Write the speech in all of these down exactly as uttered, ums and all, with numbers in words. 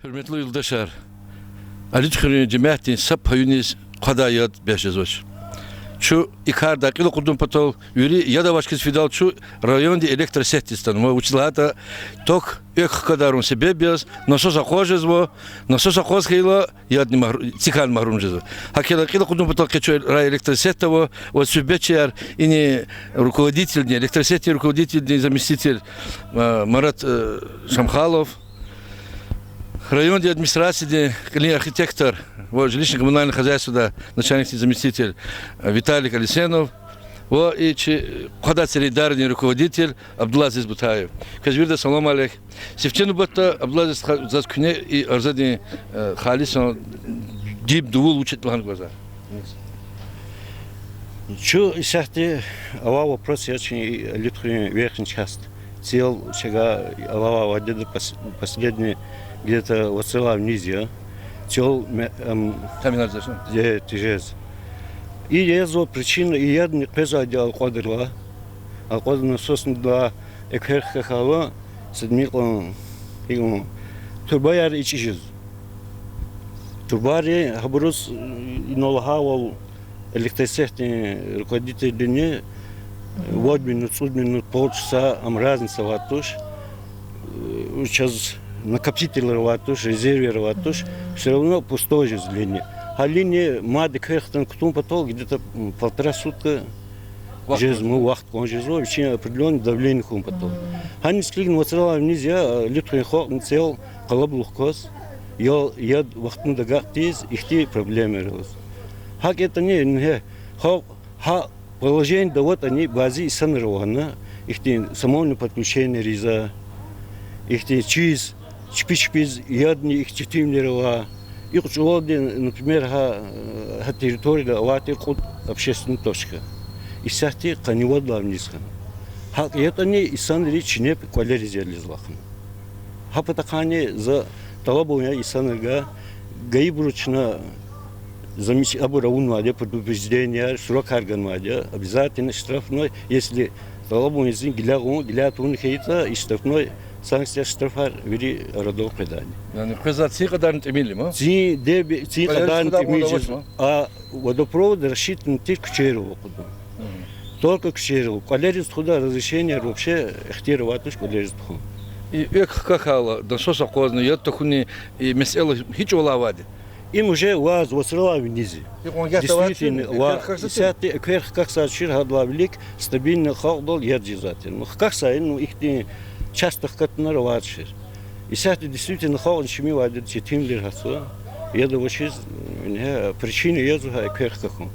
Гьуьрметлу юлдашар, Алийтуьхуьрин жемятдин са паюниз хъвадай яд бес жезвач. Чун и кардай кьил акъудун патал, вири яд авач хьиз фидайла, чун районди электросетдиз атанва, вучиз лагьайтӀа ток экв хкадарун себеб яз насос акъваз жезва, насос акъваз хьайила ядни магьру-, цикайни магьрум жезва. ГьакӀ хьайила кьил акъудун патал къе чун райэлектросетда ава, ва суьгьбетчияр ини руководительдин, электросетдин руководительдин заместитель, э, Марат, э, Шамхалов, райондин администрациядин кьилин архитектор ва жилищно-коммунальное хозяйствода начальникдин заместитель, э, Виталик Алисенов ва и чи Хъвадай ЦӀерин идарадин руководитель Абдулазиз Бутаев. Квез вирида салам алейк. Сифте нубатда, Абдулазиз стха, заз куьне и арзадин, э, халисан диб дувул вуч ятӀа лагьана кӀанзава. Чун исятда авай вопрос я чи Алийтуьхуьрин верхний часть. Цел чага авай вадеда пос-, последний где-то вацралай вниз я. Цел ме-, ам, Каменногорск. Э, тежез. И язва причина, и ядни къвезвайди алкьвадрилай. Алкьвадрилай насосныйдалай эквер хкахьайла, са мекьлан, гьикьван, турбаяр ичӀи жез. Турбаяр гьабуруз, ина лагьайвал, электросетдин руководительдини, вад минут, цӀуд минут, полчаса, ам разница авайд туш. Чаз накопительар авайд туш, резервер авайд туш, всё равно пустой жез линия. Гьа линия мад эквер хтана кутун патал где-то полтора сутка жез, вахт кьун жезва, вичин определённый давление хьун патал. Гьаниз килигна вацралай вниз я, Алийтуьхуьрин халкьни цел къалабулух кваз, ял, яд вахтунда агакьдач, ихьтин проблемаяр аваз. ГьакӀ ятӀани, ингье, халкь гьа положениеда аватӀани, бязи инсанар ава гьана, ихьтин самовольное подключение ийиз, ихьтин чиз, чпи чпиз ядни ихьтин четимвилер ава. ИкьчӀулалди, например, гьа, гьа территорияда авай тир кьуд общественный точка. Исятда къанни вадалай вниз хьана. ГьакӀ ятӀани, инсанри чинеб кӀвалериз ялиз алахъна. Гьа патахъайни за тӀалабун я инсанрикай, ГАИбуру чна замеч-, абур авунвайди я, предупрежденияяр, срокар ганвайди я, обязательно штрафной, если тӀалабун ийизва гила гъун, гила тавун хьайитӀа, и штрафной санкция, штрафар вири арадал къведайди. Яни къвезвай цин кьадарни тӀимил я ма? Цин деб-, цин кьадарни тӀимил жез, а водопровод рассчитанный тир куьчейрал акъудун. Только куьчейрал. КӀвалериз тухудай разрешенияяр вообще ихтияр авайд туш кӀвалериз тухун. И экв хкахьайла, насос акъвазна, яд тахьуни, и месэла гьи чӀавалай авайди? Им уже ваз вацралай виниз я. Действительно, ва исятда эквер хкахьзавайчир гьадалай вилик стабильно халкьдал яд жезвай тир. Ну, хкахьзавай, ну, ихьтин часто хкатунар авачир. Исятда действительно халкьни чимивайди четимвилер гьатзава. Яд авачиз, ингье, причина язва гьа эквер хкахьун.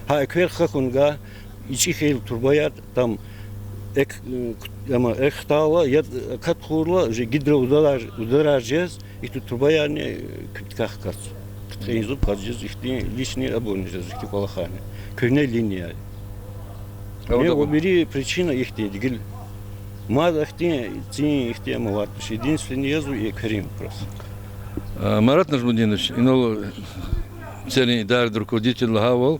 Гьа эквер хкахьунгахьа ичӀи хьайила турбаяр, там экв, ама экв хтайла, яд акат хурла, уже гидроударар, ударар жез, ихьтин турбаярни куьтягь хкатзава. Куьтягь ийизва, кваз жез ихьтин лишний абурни жез, ихьтин кӀвалахарни. Куьгьне линия я. Вири причина ихьтинди гила. Мад ахьтин цин ихьтин ам авайд туш, единственный язва и экверин вопрос. Марат Нажмудинович, инал ЦӀерин идарадин руководитель лагьайвал,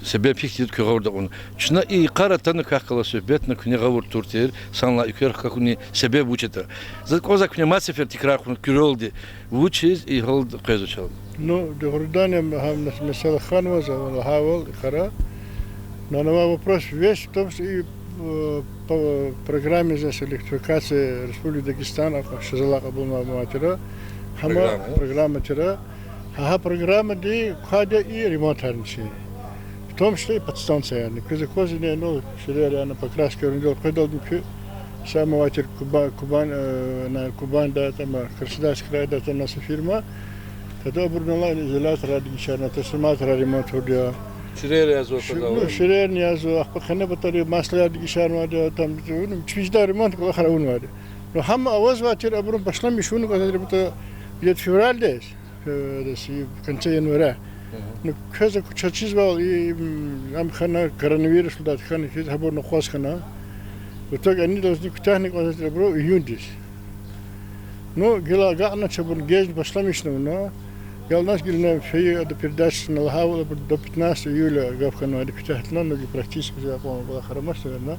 себеб гьихьтинди я куьн гъавурда акьуна. Чна и йикъара атана квехъ галаз суьгьбетна куьне гъавурда тур тир, санлай эквер хкахьунин себеб вуч ятӀа. Заз кӀанзава куьне мад сефер тикрар хъувуна куьрелди, вучиз и гьалда къвезвачал. Ну, дугъриданни, гьа месэла хьанва за лагьайвал йикъара. Но ана авай вопрос весь в том, что и, э, по программе здесь электрификации Республики Дагестан, а, шазалай кьабулнавай тир, гьама программа тир. Гьа, гьа программади квайди я и ремонтарни чи. В том числе и подстанциярни. Квез аквазва, ну, ширер яна покраска авундал, къведалди куь са ам авай тир Куба-, Кубань, э, на Кубаньда, там, Краснодарский крайда, там, у нас фирма. Тади абурунал изоляторар дегишарна, трансформаторар ремонтарда. Ширер язва, ну, ширерни язва, ахпа къене патари маслаяр дегишарнавайди, там, ну, чпиз жедай ремонт кӀвалахар авунвайди. Ну, гьама авазвай тир, абурун башламишун кӀанзавайди, где-то февральдиз, э, в конце января. Ну, квез аквазвай чизвал, и, м, ам хьана коронавирус лугьудай хьана хьиз, гьабурни акъваз хьана. В итоге они должны куьтягьна кӀанзавайди абуру июндиз. Ну, гила агакьнач абурни, геж башламишнава. Ялнаш гила фейи ада передачадиз лагьайвал, абур до пятнадцатого июля гаф хьанвайди куьтягьна, ну, практически акьван кӀвалахар амач, наверно,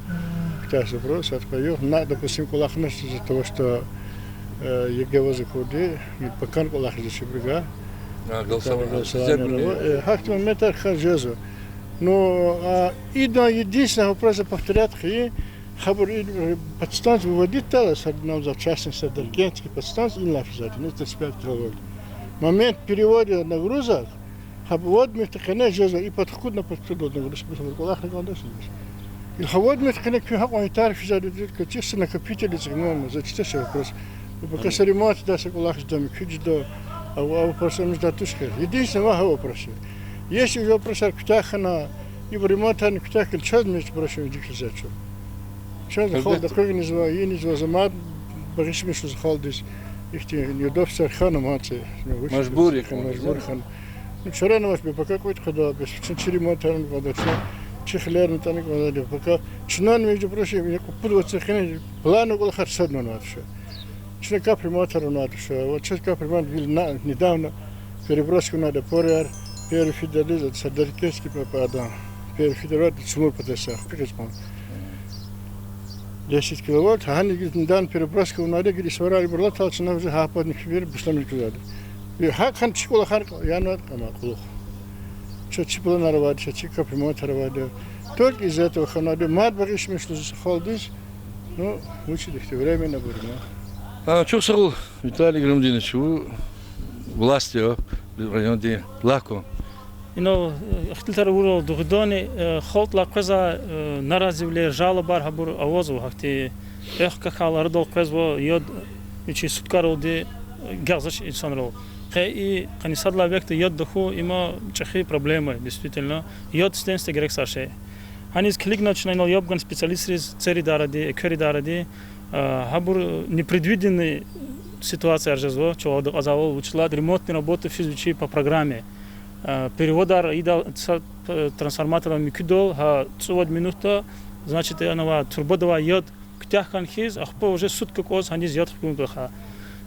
куьтягьзава абуру, сад кьве югъ. На, допустим, кӀвалахнач из-за того, что Э, ЕГЭ аваз акурди, и пакан кӀвалахзава чибуруз. А, голосование. Голосование. Э, гьахьтин моментар хьана жезва. Ну, а, идан единственный вопрос повторять хьи, гьабур и, э, подстанция выводить тала, сад нам за частный, сад Даркентский подстанция, ин лап жезва, не тридцать пять киловольт. Момент перевода нагрузок, гьаб вводмихьтин къене жезва, и пад хкудна, пад хкудна, нагрузка бес абур кӀвалахна кӀанда шумуш. Ил гьа вводмихьтин къене куьн гьакьван итар физва, куьн чиса накопитель цӀимуна, за чита ша вопрос. Бу пока са ремонт жедай, са кӀвалах жедай, муькуьд жеда, а, а вопрос амиз да туш хьи. Единственный ва гьа вопрос я. Если уже вопросар куьтягь хьана, ибур ремонтарни куьтягь хьайила, чаз между прочим жик жезва чун. Чаз халкьди къуьгънизва, ийизва, за мад багъишмиш лугьуз халкьдиз, ихьтин неудобствояр хьана ман це. Ну, вуч мажбур я, мажбур хьана. Ну, чарани авач, бес пака кьвед къведа, бес чун чи ремонтарни кӀанда, чун чи хилерни атӀана кӀанда, бес пака. Чна, между прочим, и кьуд вацра хьана плановый кӀвалахар саднава ша. Чна капремонтар авунвайди туш, вот чаз капремонт гила на-, недавно переброска авунвайди пуряр, первый фидердиз, Сардаркентский пападан, первый фидер авайди Цумур патасахъ, пикьиз кьван. Десять киловольт, гьанни гила недавно переброска авунвайди, гила и сварал ибур алатайла, чна уже гьа патни куьбир бусламир кузвайди. И гьакӀ хьана чи кӀвалахар янавайди кьама кьулухъ. Чаз чи планар авайди, чаз чи капремонтар авайди. Только из-за этого хьанвайди, мад багъишмиш лугьуз халкьдиз, Ну, вучиз ихьтин временно бурма. А, чухсагъул, Виталий Играмудинович, вун власть я райондин, лагь кван. Инал, э, ихтилатар авурал дугъриданни, э, халкьдилай къвезвай, э, наразивилер, жалобаяр гьабур авазва гьахьтин. Экв какал арадал къвезва, яд вичи суткайралди, э, гагъзавач инсанрал. Къе и, къанни сад лагьай векда яд тахьун, има чӀехи проблема, действительно. Яд сифтени-сифте герек са шей. Гьаниз килигна чна инал яб гана специалистриз, церидайради, экверидайради, а, гьабур непредвиденный ситуацияяр жезва, чавалди кьазвайвал, вучиз лагьайтӀа ремонтный работа физ вичи по программе. А, переводар ийида са, э, трансформатордин муькуьдал, гьа цӀувад минутда, значит, анавай турбада авай яд куьтягь хьана хьиз, ахпа уже сутка кӀваз гьаниз яд хкун патахъай.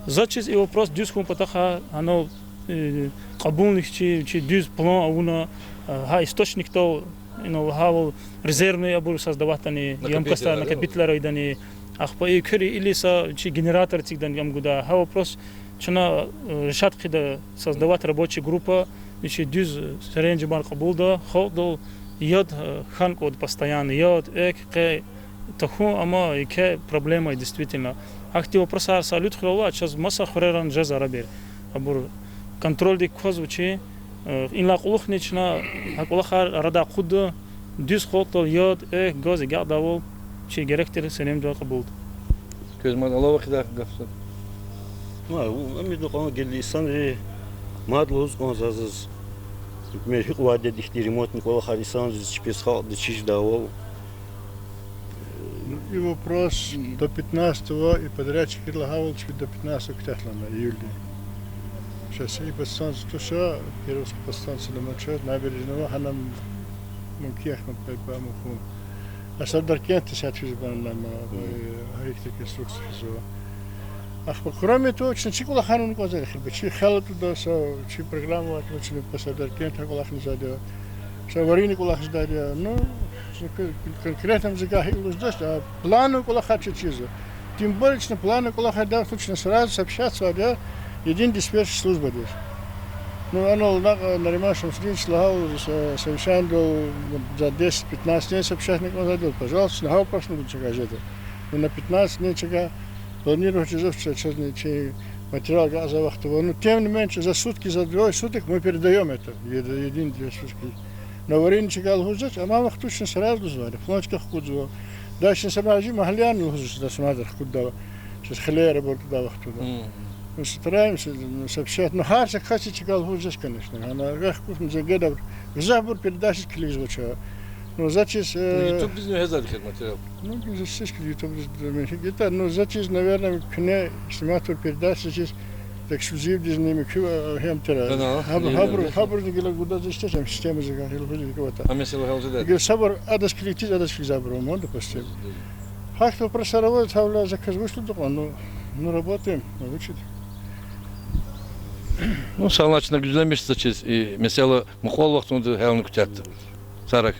Заз чиз и вопрос дуьз хьун патахъай, гьанал, э, кьабулни хьиз чи, чи дуьз план авуна, э, гьа источникдал, инал гьавал резервный абур создаватьдани, емкостар, накопителяр ийидани, ахпа и куьри или са чи генератор эцигдани ам гуда. Гьа вопрос чна, э, решать хъийида создавать рабочая группа, вичи дуьз серенжемар кьабулда, халкьдал яд, э, хьана кӀанда постоянно, яд, экв, къе тахьун, амма еке проблема я, действительно. Гьахьтин вопросар са алуд хьурай, чаз маса хуьрерани жезва арабир. Абур контрольдик кваз вичи, э, инлай кьулухъни чна гьа кӀвалахар арадай акъудда, дуьз халкьдал яд, экв, газ агакьдайвал, чи герек тир серенжем кьабулда. Квез мад алава хъийидай гаф са? Ма, у, ам идакьан гила инсанри мад лугьуз кӀанзава заз. Например, гьикьван ада ихьтин ремонтный кӀвалахар инсанриз, чпиз, халкьдиз чиз жедайвал. Ну, и вопрос до пятнадцатого, и подрядчикри лагьайвал, чпи до пятнадцатого куьтягь лагьана июльдин. Сейчас и подстанция туша, Кировская подстанция, Ломачев, Набережная, гьана мумкин яхъ, пайпа муху. А Сардаркентда сят физ бан лама, э, гьа ихьтин реконструкция физва. Ахпа, кроме того, чна чи кӀвалахар авуна кӀанзава хьи, чи хел атӀуда са, чи программа аватӀа, чна по Сардаркенту кӀвалахзавайди я, са аварийный кӀвалахзавайди я. Ну, конкретно мзагагьи лугьудач, а плановый кӀвалахар чи чизва. Тем более чна плановый кӀвалахар авайди я, чна сразу сообщатьзавайди я единый диспетчерский службадиз. Ну, анал накь Нариман Шамсудинович лагьайвал, совещаниедал за десять-пятнадцать дней сообщатьна кӀанзавайди я, пожалуйста, чна гьа вопрос чна чага жеда. Ну, на пятнадцать дней чага планировать жезва, чазни чи материал агакьзавай вахтунда. Ну, тем не менее, за сутки, за двое суток мы передаём это. Е-, единый диспетчерский. На аварийный чага лугьузвач, амма вахтунда чна сразу лугьузвайди, планчикар хкудзава. Дальше са мажи магьлеяр лугьузвач, дас мазар хкуддава. Чаз хилер абур кьадай вахтунда. Ну, стараемся, ну, сообщать. Ну, гьар са касди чага лугьузвач, конечно. Гьана рехъ куф мзагеда, гзафбур передачадиз килигзавач. Ну, за чиз, э, ютубдизни гьезвайди хьи материал? Ну, за чиз ютубдиз, где-то, ну, за чиз, наверное, куьне снимать авур передача чиз, так эксклюзивдизни муькуь, э, гьам тира. Гьаб-, гьабур, гьабурни гила гудаз иштеч, ам системадиз гила гьил гьуьзуь квата. Гьа месэла гьелжеда. Гила сабур адаз килигиз, адаз килигзавайбур ама, допустим. Гьахьтин вопросар аваз, гьавиляй заказ вуч лугьуда кьван, ну, ну, работаем, ну, вучиз. Ну, сагълай, чна гуьзлемишзава чиз, и месэла мукьвал вахтунда гьялна куьтягьда. Сагърай.